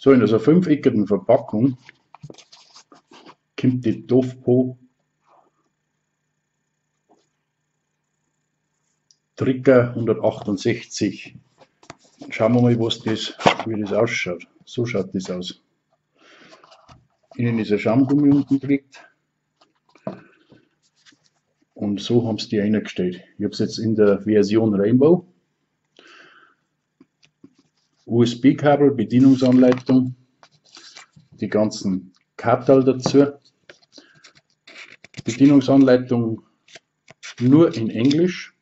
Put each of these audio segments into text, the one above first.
So, in so einer fünfeckigen Verpackung kommt die Dovpo Trigger 168. Schauen wir mal, wie das ausschaut. So schaut das aus. Innen ist ein Schaumgummi unten gelegt. Und so haben sie die eingestellt. Ich hab's jetzt in der Version Rainbow. USB-Kabel, Bedienungsanleitung, die ganzen Karten dazu. Bedienungsanleitung nur in Englisch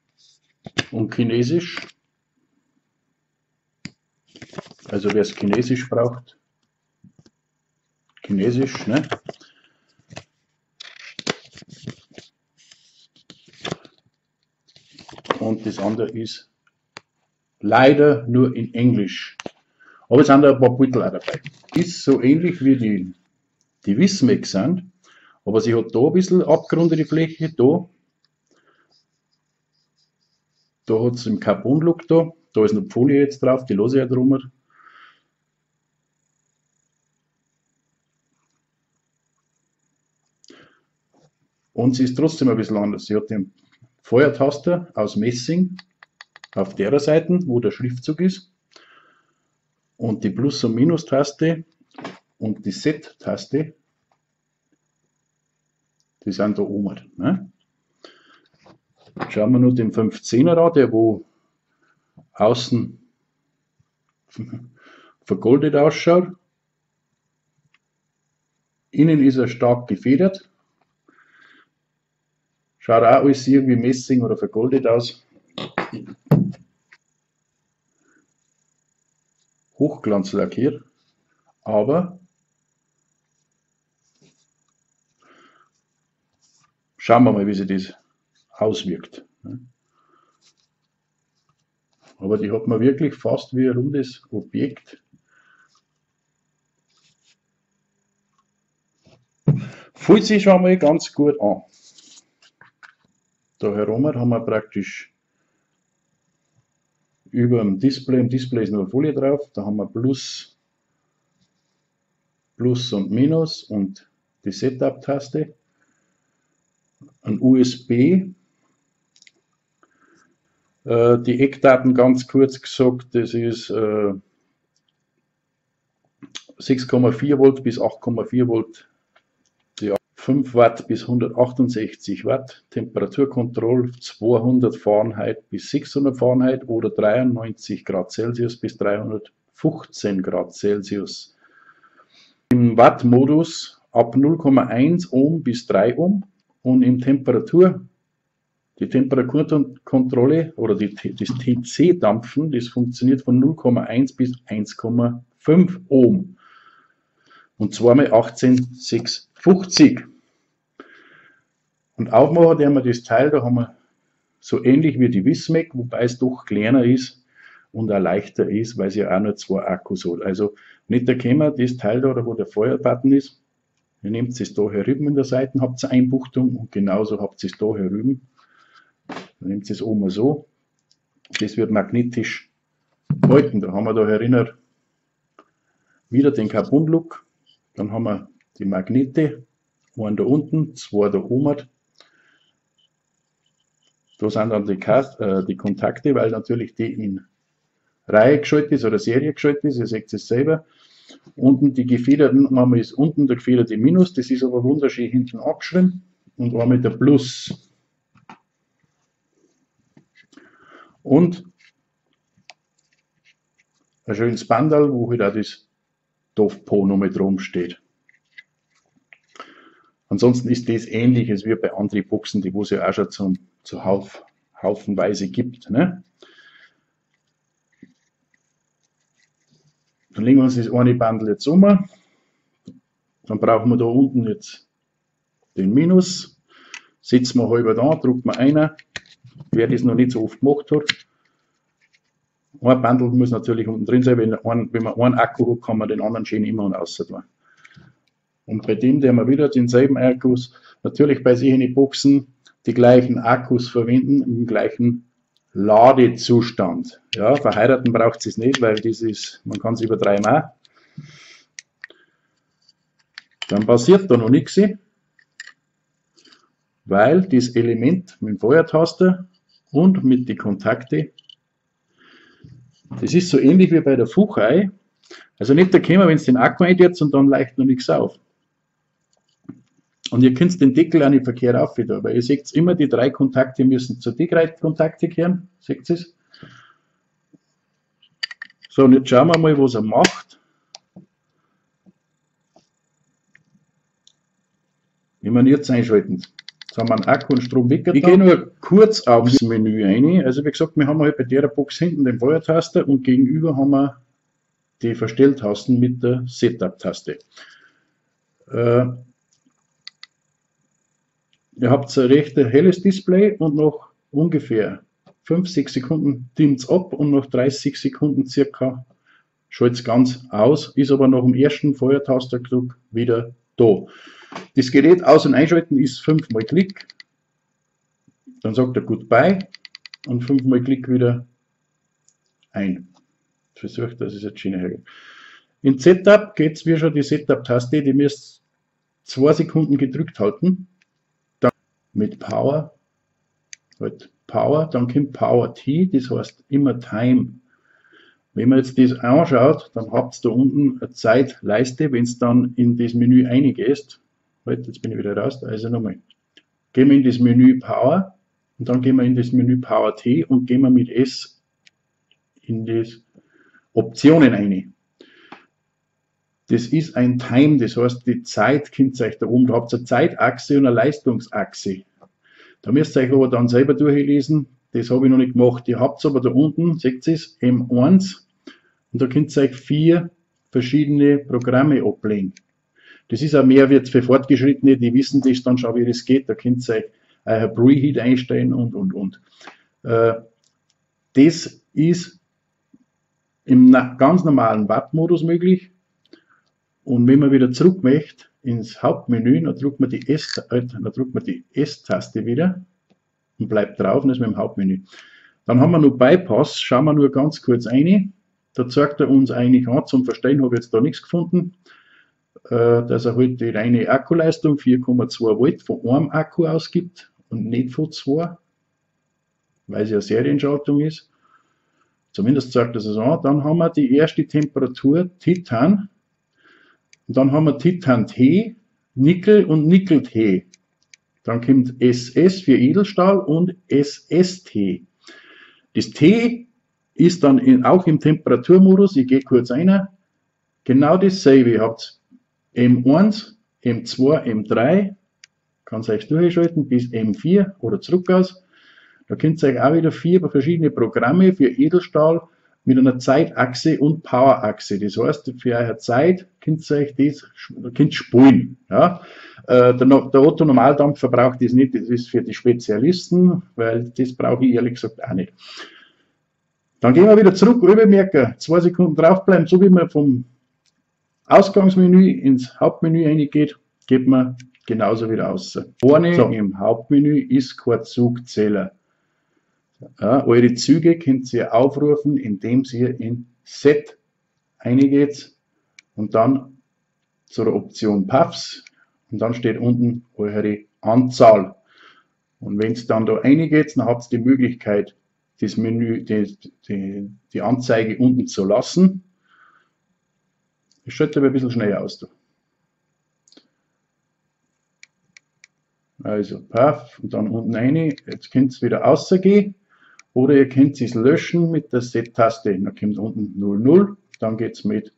und Chinesisch. Also wer es Chinesisch braucht, Chinesisch, ne? Und das andere ist leider nur in Englisch. Aber es sind da ein paar Beutel auch dabei. Ist so ähnlich wie die Wismec sind, aber sie hat da ein bisschen abgerundete Fläche, da. Da hat's im Carbon-Look da, da ist noch Folie jetzt drauf, die lasse ich ja drüber. Und sie ist trotzdem ein bisschen anders. Sie hat den Feuertaster aus Messing auf der Seite, wo der Schriftzug ist. Und die Plus- und Minus-Taste und die Set-Taste, die sind da oben. Ne? Schauen wir nur den 15er an, der wo außen vergoldet ausschaut. Innen ist er stark gefedert. Schaut auch alles irgendwie Messing oder vergoldet aus. Hochglanz lackiert, aber schauen wir mal, wie sich das auswirkt. Aber die hat man wirklich fast wie ein rundes Objekt. Fühlt sich schon mal ganz gut an. Da herum haben wir praktisch über dem Display, im Display ist noch eine Folie drauf, da haben wir Plus, Plus und Minus und die Setup-Taste, ein USB, die Eckdaten ganz kurz gesagt, das ist 6,4 Volt bis 8,4 Volt, die 5 Watt bis 168 Watt, Temperaturkontrolle 200 Fahrenheit bis 600 Fahrenheit oder 93 Grad Celsius bis 315 Grad Celsius. Im Watt-Modus ab 0,1 Ohm bis 3 Ohm und im Temperatur, die Temperaturkontrolle oder das TC-Dampfen, das funktioniert von 0,1 bis 1,5 Ohm. Und zwar mit 18650. Und aufmachen werden wir das Teil, da haben wir so ähnlich wie die Wismec, wobei es doch kleiner ist und auch leichter ist, weil sie ja auch nur 2 Akkus hat. Also nicht erkennen, das Teil da, wo der Feuerbutton ist, ihr nehmt es da herüben in der Seite, habt ihr Einbuchtung und genauso habt ihr es da herüben. Dann nehmt ihr es oben so. Das wird magnetisch gehalten. Da haben wir da herinnen wieder den Carbon-Look. Dann haben wir die Magnete, einen da unten, 2 da oben. Da sind dann die Kontakte, weil natürlich die in Reihe geschaltet ist oder Serie geschaltet ist, ihr seht es selber. Unten die gefederten, einmal ist unten der gefederte Minus, das ist aber wunderschön hinten angeschrieben, und einmal der Plus. Und ein schönes Bandal, wo halt auch das Dovpo noch mit drum steht. Ansonsten ist das ähnliches wie bei anderen Boxen, die wo es ja auch schon haufenweise gibt. Ne? Dann legen wir uns das eine Bandel jetzt um. Dann brauchen wir da unten jetzt den Minus. Setzen wir halber da, drücken wir einer. Wer das noch nicht so oft gemacht hat. Ein Bandel muss natürlich unten drin sein, wenn man einen Akku hat, kann man den anderen schön immer und außer tun. Und bei dem, der wir wieder denselben Akkus, natürlich bei sich in die Boxen die gleichen Akkus verwenden, im gleichen Ladezustand. Ja, verheiraten braucht es nicht, weil das ist, man kann es übertreiben auch. Dann passiert da noch nichts, weil das Element mit dem Feuertaster und mit den Kontakten, das ist so ähnlich wie bei der Fuchai. Also nicht da kommen, wenn es den Akku eintritt und dann leicht noch nichts auf. Und ihr könnt den Deckel auch nicht verkehrt auf wieder, weil ihr seht immer, die drei Kontakte müssen zu den drei Kontakte kehren. Seht ihr es? So, und jetzt schauen wir mal, was er macht. Wenn wir ihn jetzt einschalten. Jetzt haben wir einen Akku und Strom weg. Ich gehe nur kurz aufs Menü rein. Also wie gesagt, wir haben halt bei der Box hinten den Feuertaster und gegenüber haben wir die Verstelltasten mit der Setup-Taste. Ihr habt ein recht helles Display und noch ungefähr 5-6 Sekunden dimmt es ab und nach 30 Sekunden circa schaltet es ganz aus, ist aber nach dem ersten Feuertasterdruck wieder da. Das Gerät aus- und einschalten ist 5 mal Klick, dann sagt er Goodbye und 5 mal Klick wieder ein. Versucht, dass es jetzt schön hergeht. In Setup geht es wie schon die Setup-Taste, die müsst 2 Sekunden gedrückt halten. Dann mit Power, halt Power, dann kommt Power T, das heißt immer Time. Wenn man jetzt das anschaut, dann habt ihr da unten eine Zeitleiste, wenn es dann in das Menü reingehst. Halt, jetzt bin ich wieder raus, also nochmal. Gehen wir in das Menü Power und dann gehen wir in das Menü Power T und gehen wir mit S in das Optionen rein. Das ist ein Time, das heißt, die Zeit könnt ihr euch da oben, da habt ihr eine Zeitachse und eine Leistungsachse. Da müsst ihr euch aber dann selber durchlesen, das habe ich noch nicht gemacht. Ihr habt es aber da unten, seht ihr es, M1, und da könnt ihr euch 4 verschiedene Programme ablegen. Das ist auch mehr für Fortgeschrittene, die wissen das dann schon, wie das geht. Da könnt ihr euch euer Preheat einstellen und. Das ist im ganz normalen Watt-Modus möglich. Und wenn man wieder zurück möchte ins Hauptmenü, dann drückt man die S-Taste wieder und bleibt drauf und ist mit dem Hauptmenü. Dann haben wir noch Bypass, schauen wir nur ganz kurz rein. Da zeigt er uns eigentlich an, zum Verstehen habe ich jetzt da nichts gefunden, dass er halt die reine Akkuleistung 4,2 Volt von einem Akku ausgibt und nicht von 2, weil es ja Serienschaltung ist. Zumindest zeigt das es an. Dann haben wir die erste Temperatur Titan. Und dann haben wir Titan T, Nickel und Nickel T. Dann kommt SS für Edelstahl und SST. Das T ist dann auch im Temperaturmodus, ich gehe kurz rein, genau dasselbe. Ihr habt M1, M2, M3, kann es euch durchschalten bis M4 oder zurück aus. Da könnt ihr euch auch wieder 4 verschiedene Programme für Edelstahl mit einer Zeitachse und Powerachse. Das heißt, für eure Zeit könnt ihr euch das könnt spulen. Ja? Der Otto Normaldampfer braucht das nicht, das ist für die Spezialisten, weil das brauche ich ehrlich gesagt auch nicht. Dann gehen wir wieder zurück, Übermerker, 2 Sekunden draufbleiben, so wie man vom Ausgangsmenü ins Hauptmenü reingeht, geht man genauso wieder raus. Vorne so, im Hauptmenü ist kein Zugzähler. Ja, eure Züge könnt ihr aufrufen, indem ihr in Set reingeht und dann zur Option Puffs und dann steht unten eure Anzahl. Und wenn es dann da reingeht, dann habt ihr die Möglichkeit, das Menü, die Anzeige unten zu lassen. Ich schalte aber ein bisschen schnell aus. Da. Also Puff und dann unten rein. Jetzt könnt ihr wieder rausgehen. Oder ihr könnt es löschen mit der Set-Taste. Dann kommt unten 00, dann geht es mit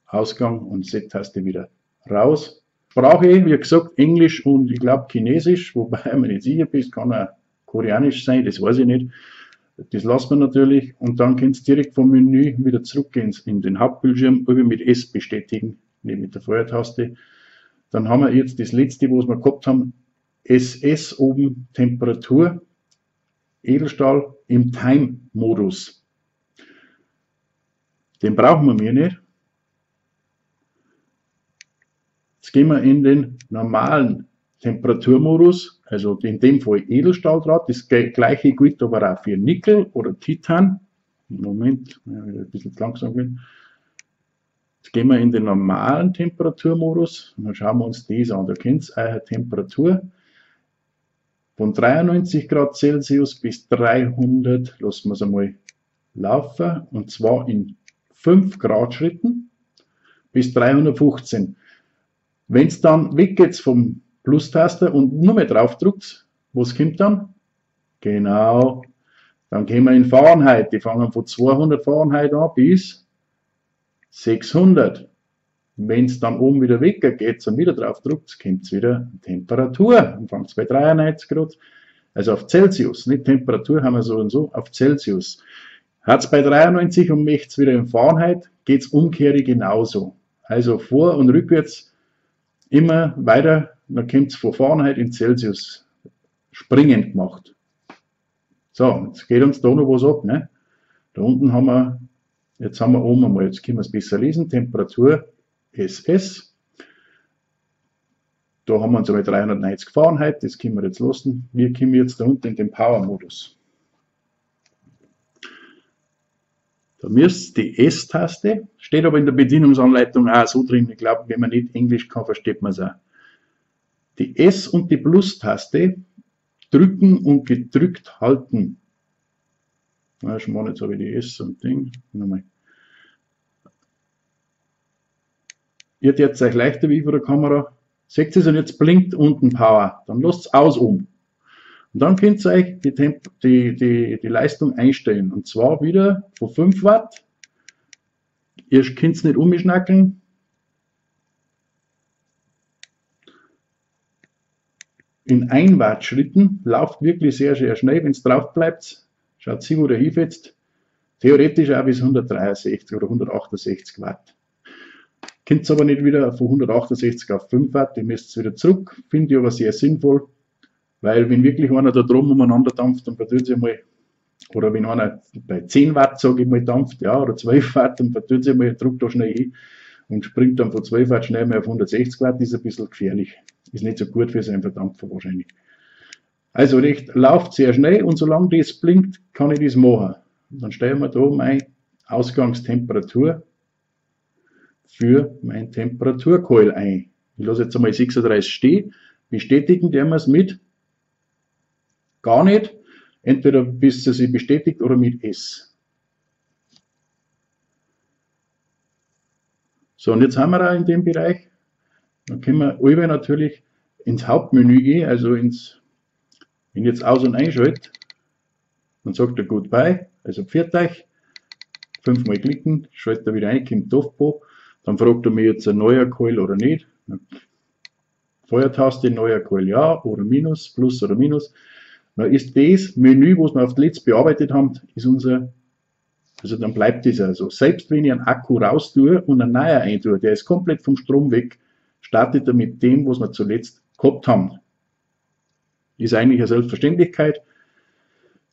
Ausgang und Set-Taste wieder raus. Sprache, wie gesagt, Englisch und ich glaube Chinesisch, wobei man nicht sicher ist, kann auch Koreanisch sein, das weiß ich nicht. Das lassen wir natürlich und dann könnt ihr direkt vom Menü wieder zurückgehen in den Hauptbildschirm, über mit S bestätigen, nicht mit der Feuertaste. Dann haben wir jetzt das letzte, was wir gehabt haben, SS oben, Temperatur, Edelstahl im Time-Modus. Den brauchen wir mir nicht. Jetzt gehen wir in den normalen Temperaturmodus, also in dem Fall Edelstahldraht. Das gleiche gilt aber auch für Nickel oder Titan. Moment, ein bisschen zu langsam bin. Jetzt gehen wir in den normalen Temperaturmodus und dann schauen wir uns das an. Da könnt ihr eure Temperatur von 93 Grad Celsius bis 300, lassen wir es einmal laufen, und zwar in 5 Grad Schritten bis 315. Wenn es dann weggeht vom Plus-Taster und nur mehr drauf drückt, was kommt dann? Genau, dann gehen wir in Fahrenheit. Die fangen von 200 Fahrenheit an bis 600. Wenn es dann oben wieder weggeht und wieder drauf drückt, kommt es wieder Temperatur. Dann fängt es bei 93 Grad, also auf Celsius, nicht Temperatur haben wir so und so, auf Celsius. Hat es bei 93 und möchte es wieder in Fahrenheit, geht es umkehrig genauso. Also vor- und rückwärts immer weiter, dann kommt es von Fahrenheit in Celsius springend gemacht. So, jetzt geht uns da noch was ab, ne? Da unten haben wir, jetzt haben wir oben einmal, jetzt können wir es besser lesen, Temperatur SS. Da haben wir uns aber 390 Fahrenheit, das können wir jetzt lassen. Wir kommen jetzt da unten in den Power-Modus. Da müsst die S-Taste, steht aber in der Bedienungsanleitung auch so drin, ich glaube, wenn man nicht Englisch kann, versteht man es auch. Die S- und die Plus-Taste drücken und gedrückt halten. Na, schon mal, jetzt habe ich die S und Ding. Nochmal. Ihr jetzt euch leichter wie vor der Kamera. Seht ihr es, und jetzt blinkt unten Power. Dann lasst es aus um. Und dann könnt ihr euch die Leistung einstellen. Und zwar wieder von 5 Watt. Ihr könnt es nicht umschnackeln. In 1 Watt Schritten läuft wirklich sehr, sehr schnell. Wenn es drauf bleibt, schaut sie, wo der hinfetzt. Theoretisch auch bis 163 oder 168 Watt. Könnt aber nicht wieder von 168 auf 5 Watt, ihr müsst wieder zurück. Finde ich aber sehr sinnvoll, weil wenn wirklich einer da drum umeinander dampft, dann vertut sich mal, oder wenn einer bei 10 Watt, sage ich mal, dampft, ja, oder 12 Watt, dann vertut sich mal, drückt da schnell hin und springt dann von 12 Watt schnell mal auf 160 Watt, ist ein bisschen gefährlich. Ist nicht so gut für seinen Verdampfer wahrscheinlich. Also recht, läuft sehr schnell und solange das blinkt, kann ich das machen. Und dann stellen wir da meine Ausgangstemperatur für mein Temperaturcoil ein. Ich lasse jetzt einmal 36 stehen. Bestätigen werden wir es mit gar nicht. Entweder bis sie sich bestätigt oder mit S. So, und jetzt haben wir auch in dem Bereich. Dann können wir über natürlich ins Hauptmenü gehen, also ins, wenn ich jetzt aus- und einschalte, dann sagt er Goodbye, also pfiat euch, 5-mal klicken, schaltet er wieder ein, kommt Dofbo, dann fragt er mich jetzt ein neuer Coil oder nicht. Feuertaste, neuer Coil ja oder Minus, Plus oder Minus. Dann ist das Menü, was wir auf der letzten bearbeitet haben, ist unser, also dann bleibt das also. Selbst wenn ich einen Akku raus tue und einen neuen eintue, der ist komplett vom Strom weg, startet er mit dem, was wir zuletzt gehabt haben. Ist eigentlich eine Selbstverständlichkeit,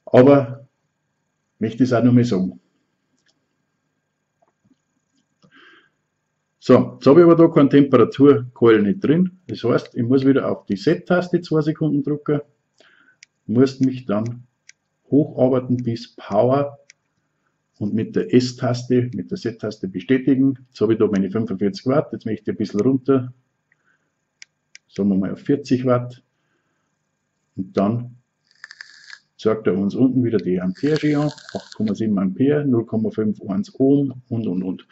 aber möchte ich es auch noch mal sagen. So, jetzt habe ich aber da keinen Temperaturcoil nicht drin. Das heißt, ich muss wieder auf die Z-Taste 2 Sekunden drücken, muss mich dann hocharbeiten bis Power und mit der S-Taste, mit der Z-Taste bestätigen. Jetzt habe ich da meine 45 Watt, jetzt möchte ich ein bisschen runter, sagen wir mal auf 40 Watt. Und dann zeigt er uns unten wieder die Ampere an, 8,7 Ampere, 0,51 Ohm und.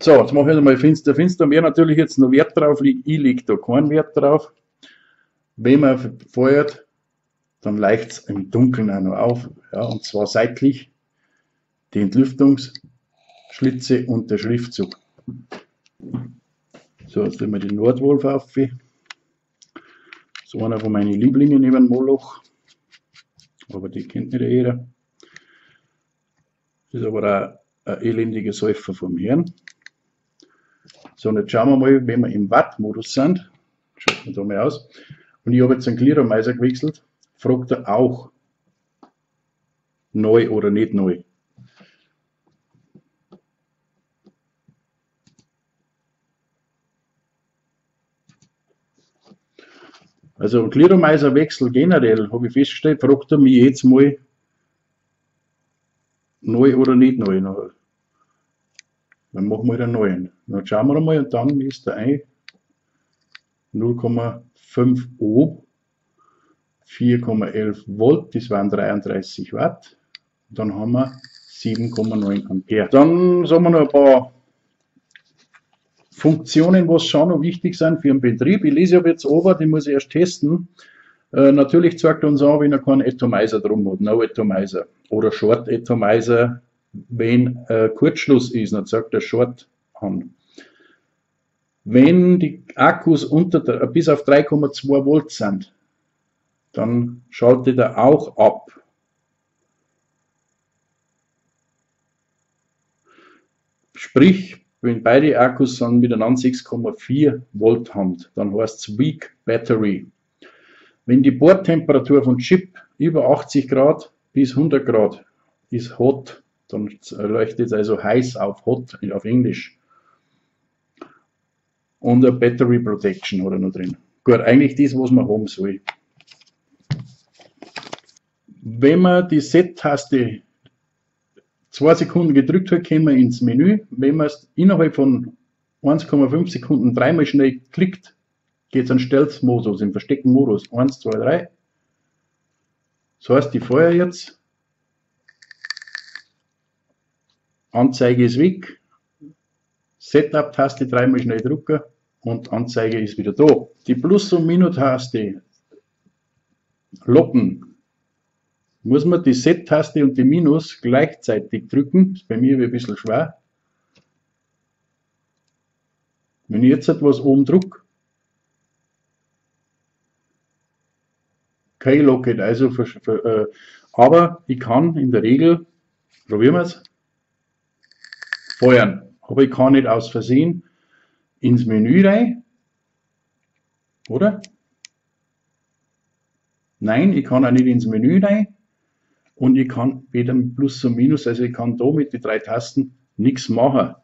So, jetzt mache ich einmal Finster, Finster. Wer natürlich jetzt noch Wert drauf legt, ich lege da keinen Wert drauf. Wenn man feuert, dann leuchtet's im Dunkeln auch noch auf. Ja, und zwar seitlich die Entlüftungsschlitze und der Schriftzug. So, jetzt nehmen wir die Nordwolf auf. Das ist einer von meinen Lieblingen neben Moloch. Aber die kennt nicht jeder. Das ist aber auch ein elendiger Säufer vom Herrn. So, und jetzt schauen wir mal, wenn wir im Watt-Modus sind. Schaut man da mal aus. Und ich habe jetzt einen Clearomizer gewechselt. Fragt er auch neu oder nicht neu. Also ein Clearomizer-Wechsel generell, habe ich festgestellt, fragt er mich jetzt mal neu oder nicht. nicht neu. Dann machen wir wieder einen neuen. Dann schauen wir einmal und dann ist der ein 0,5 Ohm, 4,11 Volt, das waren 33 Watt. Und dann haben wir 7,9 Ampere. Dann sagen wir noch ein paar Funktionen, was schon noch wichtig sind für den Betrieb. Ich lese aber jetzt over, die muss ich erst testen. Natürlich zeigt er uns an, wenn er keinen Atomizer drum hat, No Atomizer oder Short Atomizer, wenn Kurzschluss ist, dann zeigt er Short an. Wenn die Akkus bis auf 3,2 Volt sind, dann schaltet er auch ab. Sprich, wenn beide Akkus dann miteinander 6,4 Volt haben, dann heißt es Weak Battery. Wenn die Bordtemperatur von Chip über 80 Grad bis 100 Grad ist hot, dann leuchtet es also heiß auf hot auf Englisch. Und eine Battery Protection hat er noch drin. Gut, eigentlich das, was man haben soll. Wenn man die Set-Taste 2 Sekunden gedrückt hat, kommen wir ins Menü. Wenn man es innerhalb von 1,5 Sekunden dreimal schnell klickt, geht es an Stealth-Modus, im versteckten Modus. 1, 2, 3. Das heißt, ich feuer jetzt. Anzeige ist weg. Setup-Taste dreimal schnell drücken und Anzeige ist wieder da. Die Plus- und Minus-Taste locken. Muss man die Set-Taste und die Minus gleichzeitig drücken. Ist bei mir ein bisschen schwer. Wenn ich jetzt etwas oben drücke, kein Locket, also aber ich kann in der Regel, probieren wir es, feuern. Aber ich kann nicht aus Versehen ins Menü rein, oder? Nein, ich kann auch nicht ins Menü rein. Und ich kann weder mit Plus und Minus, also ich kann da mit den 3 Tasten nichts machen.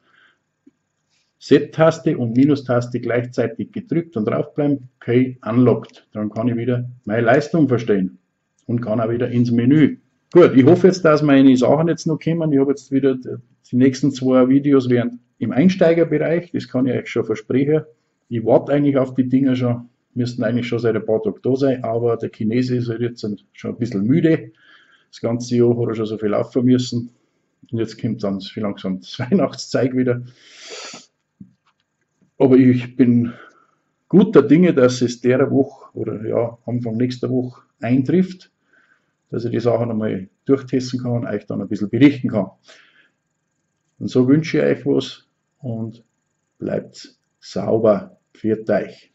Set-Taste und Minus-Taste gleichzeitig gedrückt und draufbleiben, okay, unlocked. Dann kann ich wieder meine Leistung verstehen und kann auch wieder ins Menü. Gut, ich hoffe jetzt, dass meine Sachen jetzt noch kommen. Ich habe jetzt wieder die nächsten 2 Videos während im Einsteigerbereich, das kann ich euch schon versprechen. Ich warte eigentlich auf die Dinger schon, müssten eigentlich schon seit ein paar Tagen da sein, aber der Chinese ist halt jetzt schon ein bisschen müde. Das ganze Jahr hat er schon so viel laufen müssen. Und jetzt kommt dann langsam das Weihnachtszeug wieder. Aber ich bin guter Dinge, dass es der Woche oder ja, Anfang nächster Woche eintrifft, dass ich die Sachen einmal durchtesten kann und euch dann ein bisschen berichten kann. Und so wünsche ich euch was und bleibt sauber. Pfiat euch.